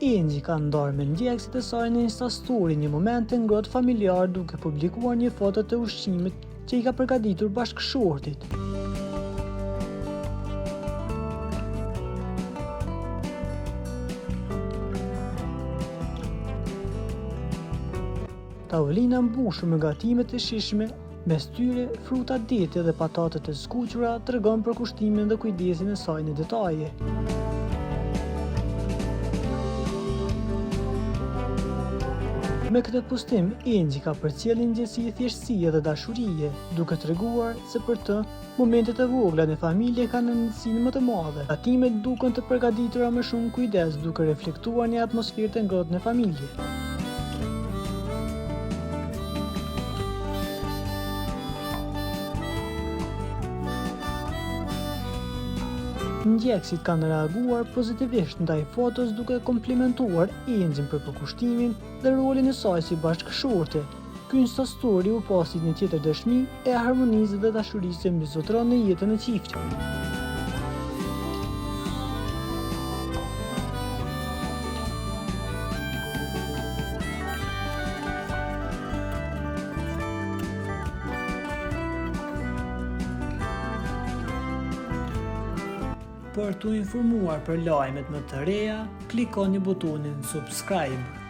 Enxhi ka ndarë me ndjekësit e saj në Instastory një moment të ngrohtë familjar duke publikuar një foto të ushqimit që i ka përgatitur bashkëshortit. Tavolina mbushur me gatime të shijshme, mes tyre fruta deti dhe patate të skuqura tregon përkushtimin dhe kujdesin e saj në detaje. Me këtë postim, Enxhi ka përcjellë një ndjesi thjeshtësie dhe dashurie, duke treguar se për të, momentet e vogla në familje kanë rëndësinë më të madhe. Gatimet duken të përgatitura me shumë kujdes, duke reflektuar një atmosferë të ngrohtë në familje. Ndjekësit kanë reaguar pozitivisht ndaj fotos duke komplimentuar Enxhin për përkushtimin dhe rolin e saj si bashkëshorte. Ky Instastory u pa si një tjetër dëshmi e harmonisë dhe dashurisë që mbizotëron në jetën e çiftit. Për t'u informuar për lajmet më të reja, klikoni butonin subscribe.